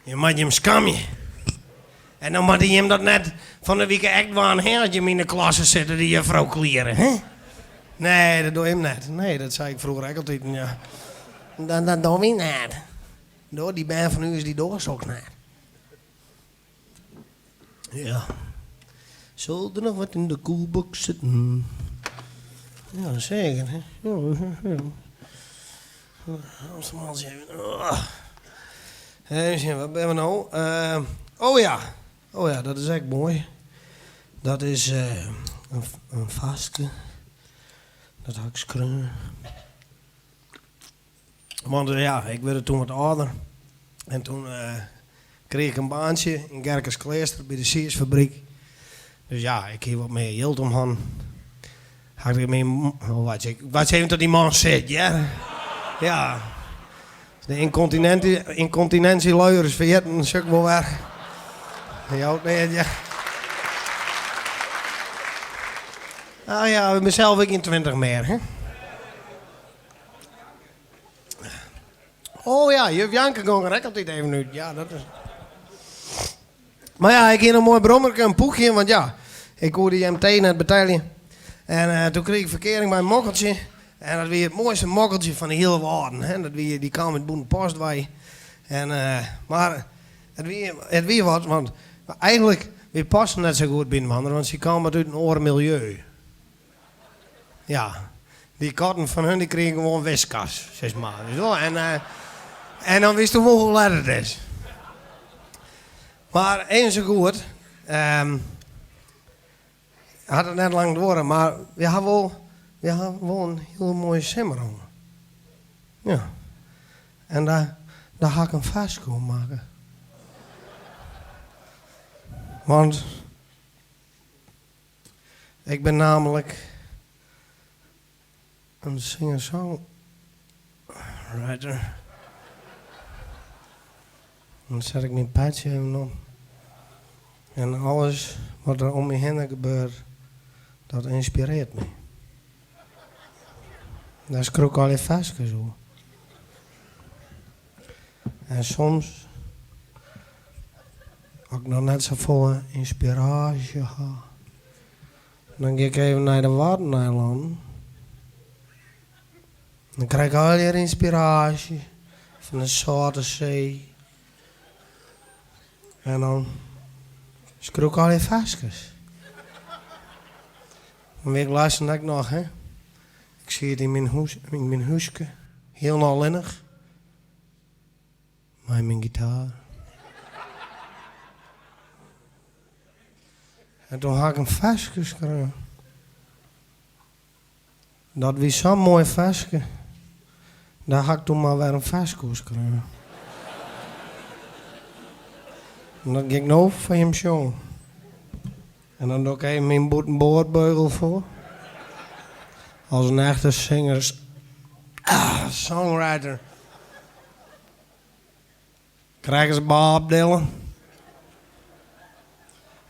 Je moatte jim skamje. En dan moatte jim dat net fan de wike ek dwaan, hè, as jim yn de klasse sitte, dy juffrou kliere, hè? Nee, dat dogge jim net. Nee, dat sei ik froeger ek altiten, ja. Dat, dat dogge wy net. Do, dy bern fan ús, dy dogge soks net. Ja. Sil der noch wat yn de koelboks sitten? Ja, seker, hè. Ja, Even sjen, wat binne we no? Oh ja, oh ja, dat is ek moai. Dat is in ferske. Dat ha ik skreaun. Want ja, ik wurde toen wat âlder. En toen krige ik in baantsje yn Gerkeskleaster by de siesfabryk. Dus ja, ik hie wat mear jild om hannen. Ha ik myn, oh wachtsje, ik wachtsje even tot dy man sit, hear. Ja. De ynkontinensjeluiers ferjitten, sjoch ik wol wer. Jout neat, ja. Ah ja, ik bin sels ek gjin 20 mear, hè. Oh ja, juf Janke gong der ek altyd even út. Ja, dat is. Mar ja, ik hie in moai brommerke, in Puchje, want ja, ik koe de MT net betelje. En toen krige ik ferkearing mei in mokkeltsje. En dat wie it moaiste mokkeltsje fan de hiele Wâlden. Hè. Dat wie, dy kaam út Bûtenpost wei. En, mar it wie, it wie wat, want eigenlik, wy pasten net sa goed byinoar, want sy kaam wat út in oar miljeu. Ja, dy katten fan hun dy krigen gewoan Whiskas, sis mar. En, en dan witsto wol hoe let it is. Mar even sa goed, hat it net lang duorre, mar wy ha wol, wy ha wol in hiele moaie simmer hân. Ja. En dêr, dêr ha ik in ferske oer makke. Want Ik bin namelijk in singer-songwriter. Dan set ik myn petsje even op. En alles wat der om my hinne gebeurt, dat ynspirearret my. Dêr skriuw ik allegear ferskes oer. En soms, as ik noch net safolle ynspiraasje ha, dan gean ik even nei de Waddenzee. Dan krij ik allegear ynspiraasje fan de sâlte see. En dan skriuw ik allegear ferskes. Dan wie ik lêsten ek noch, hè. Ik siet yn myn hûs, yn myn húske, hielendal allinnich. Mei myn gitaar. En toen ha ik in ferske skreaun. Dat wie sa'n moai ferske. Dêr ha ik toen mar wer in ferske oer skreaun. En dat gean ik no foar jim sjongen. En dan doch ik even myn bûtenboardbeugel foar. As in echte singer, songwriter. Krekt as Bob Dylan.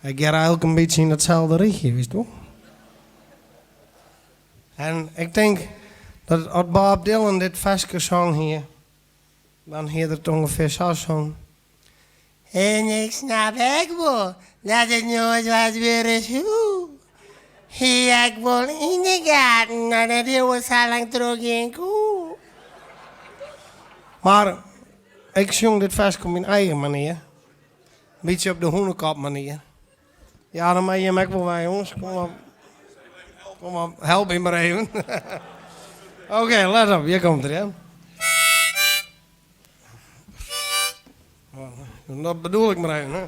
Ik hear eigenlik in bytsje yn datselde rychje, witst wol. En ik tink dat as Bob Dylan dit ferske song hie, dan hie er it ûngefear sa song. En ik snap ek wol dat it noait wat wurde soe. Hie ek wol yn de gaten dat it hiel sa lang trochgean koe. Mar ik sjong dit ferske op myn eigen manier. In bytsje op de hûnekop manier. Ja, dan mei jim ek wol wei, jonges. Kom op. Kom op, help my mar even. Oké, let op, hjir komt er, ja. Dat bedoel ik mar even, hè.